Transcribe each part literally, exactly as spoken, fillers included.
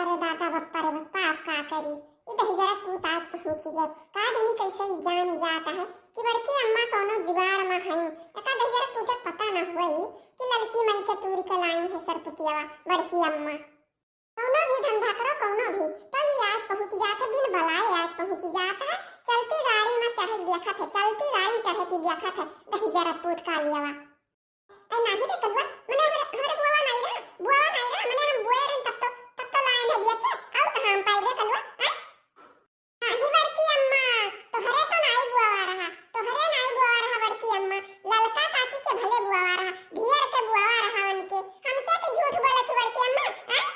अरे दादा, बप्पा रे बप्पा, अब का करी? ई दहिजरा पूत आज पहुँची गए। का जानी कैसे ई जान जात है कि बड़की अम्मा कौनो जुगाड़ में हई। एका दहिजरा पूते पता न हुई कि ललकी माई के तूर के लाई है सरपुतियावा बड़की अम्मा। कौनो भी धंधा करो, कौनो भी, तो ई आज पहुँच जात है, बिन बलाए आज पहुँच जात है। चलती गाड़ी में चढ़े के देखत है, चलती गाड़ी में चढ़े के देखत है दहिजरा पूत कालियावा। ए, नाही रे कलुआ, मने हमरे, हमरे बुआवा नाही रहा, बुआवा नाही रहा, मने हम बोए रहन तब तो, तब तो लाइन है बिया से, और कहाँ हम पाई रे कलुआ, हैं? नाही बड़की अम्मा, तोहरे तो नाही बुआवा रहा, तोहरे नाही बुआवा रहा बड़की अम्मा, ललका काकी के भले बुआवा रहा, ढियर के बुआवा रहा उनके, हमसे तो झूठ बोलत ही बड़की अम्मा, हैं?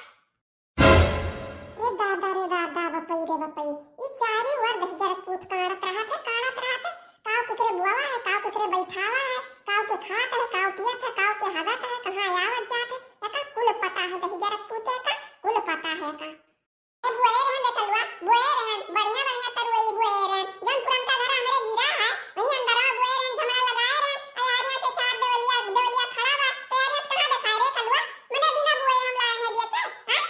रे दादा, रे दादा, बपई रे बपई, ई चारी ओर दहिजरा पूत काड़त रहत है, काड़त रहत है, काव केकरे बुआवा है, काव केकरे बैठावा है, काव के खात है, काव पियत है, काव के हगत है, कहाँ आवत जात है, एका कुल पता है, दहिजरा पूते का कुल पता है का। ए, बोए रहन रे कलुआ, बोए रहन, बढ़िया बढ़िया तरुई बोए रहन, जौन पुरनका घर हमरे गिरा है, वही अंदरवा बोए रहन, झमरा लगाए रहन, अयारिया से चार देवलिया, देवलिया खड़ा बा, तैयारिया से कहाँ देखाए रे कलुआ, मने बिना बोए हम लाए हैं बिया से, हैं?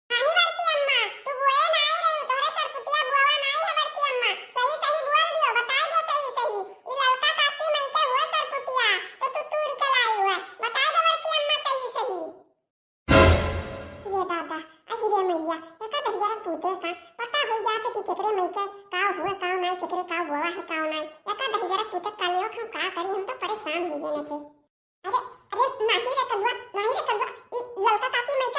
नाही बड़की अम्मा, तू बोए नाही रही, तोहरे सरपुतिया बोआ नाही है बड़की अम्मा। सही सही बोल दियो, बताई दियो सही सही। ई ललका काकी मई के हुए सरपुतिया, तो तू तूर के लाई हुए। बताई दो बड़की अम्मा सही सही। ये दादा, अहि रे मैया, एका दहिजरा पूते का पता हो जात कि केकरे मई के काव हुए काव नाही, केकरे काव बोआ है काव नाही। एका दहिजरा पूते कालियो हम का करी, हम तो परेशान हो गए से। अरे, अरे, नाही रे कलुआ, नाही रे कलुआ, ई ललका काकी मई